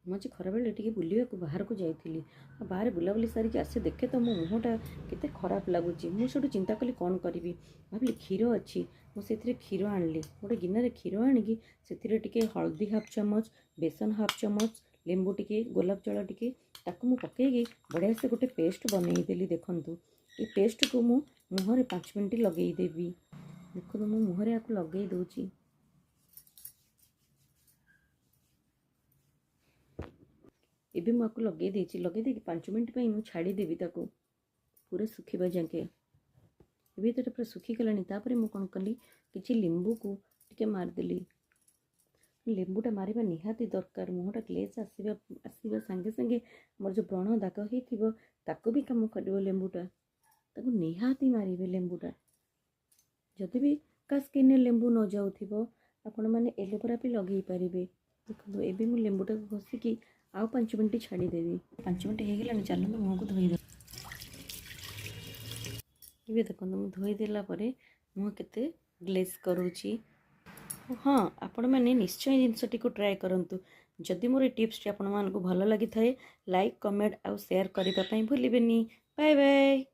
ମୁଁ ଆଜି ଖରାବେଳେ ଟିକେ ବୁଲିବାକୁ ବାହାରକୁ ଯାଇଥିଲି, ଆଉ ବାହାରେ ବୁଲାବୁଲି ସାରିକି ଆସି ଦେଖେ ତ ମୋ ମୁହଁଟା କେତେ ଖରାପ ଲାଗୁଛି। ମୁଁ ସେଇଠୁ ଚିନ୍ତା କଲି କ'ଣ କରିବି। ଭାବିଲି କ୍ଷୀର ଅଛି, ମୁଁ ସେଥିରେ କ୍ଷୀର ଆଣିଲି। ଗୋଟେ ଗିନାରେ କ୍ଷୀର ଆଣିକି ସେଥିରେ ଟିକେ ହଳଦୀ ହାଫ୍ ଚାମଚ, ବେସନ ହାଫ୍ ଚାମଚ, ଲେମ୍ବୁ ଟିକେ, ଗୋଲାପ ଜଳ ଟିକେ, ତାକୁ ମୁଁ ପକାଇକି ବଢ଼ିଆ ସେ ଗୋଟେ ପେଷ୍ଟ ବନେଇଦେଲି। ଦେଖନ୍ତୁ, ଏ ପେଷ୍ଟକୁ ମୁଁ ମୁହଁରେ 5 ମିନିଟ୍ ଲଗେଇଦେବି। ଦେଖନ୍ତୁ, ମୁଁ ମୁହଁରେ ୟାକୁ ଲଗେଇ ଦେଉଛି। ଏବେ ମୁଁ ଆକୁ ଲଗେଇ ଦେଇଛି। ଲଗେଇ ଦେଇକି 5 ମିନିଟ୍ ପାଇଁ ମୁଁ ଛାଡ଼ିଦେବି ତାକୁ ପୁରା ଶୁଖିବା ଯାକେ। ଏବେ ତ ଏଇଟା ପୁରା ଶୁଖିଗଲାଣି। ତାପରେ ମୁଁ କ'ଣ କଲି, କିଛି ଲେମ୍ବୁକୁ ଟିକେ ମାରିଦେଲି। ଲେମ୍ବୁଟା ମାରିବା ନିହାତି ଦରକାର। ମୁହଁଟା ଗ୍ଲେଜ୍ ଆସିବା ଆସିବା ସାଙ୍ଗେ ସାଙ୍ଗେ ଆମର ଯେଉଁ ବ୍ରଣ ଦାଗ ହେଇଥିବ ତାକୁ ବି କାମ କରିବ ଲେମ୍ବୁଟା। ତାକୁ ନିହାତି ମାରିବେ ଲେମ୍ବୁଟା। ଯଦି ବି କାହା ସ୍କିନ୍ରେ ଲେମ୍ବୁ ନ ଯାଉଥିବ, ଆପଣମାନେ ଏଲୋଭେରା ବି ଲଗେଇ ପାରିବେ। ଦେଖନ୍ତୁ, ଏବେ ମୁଁ ଲେମ୍ବୁଟାକୁ ଘଷିକି ଆଉ 5 ମିନିଟ୍ ଛାଡ଼ିଦେବି। 5 ମିନିଟ୍ ହେଇଗଲାଣି, ଚାଲନ୍ତୁ ମୁହଁକୁ ଧୋଇଦେବା। ଏବେ ଦେଖନ୍ତୁ, ମୁଁ ଧୋଇଦେଲା ପରେ ମୁହଁ କେତେ ଗ୍ଲେଜ୍ କରୁଛି। ହଁ, ଆପଣମାନେ ନିଶ୍ଚୟ ଜିନିଷଟିକୁ ଟ୍ରାଏ କରନ୍ତୁ। ଯଦି ମୋର ଏ ଟିପ୍ସଟି ଆପଣମାନଙ୍କୁ ଭଲ ଲାଗିଥାଏ, ଲାଇକ୍, କମେଣ୍ଟ ଆଉ ସେୟାର କରିବା ପାଇଁ ଭୁଲିବେନି। Bye bye.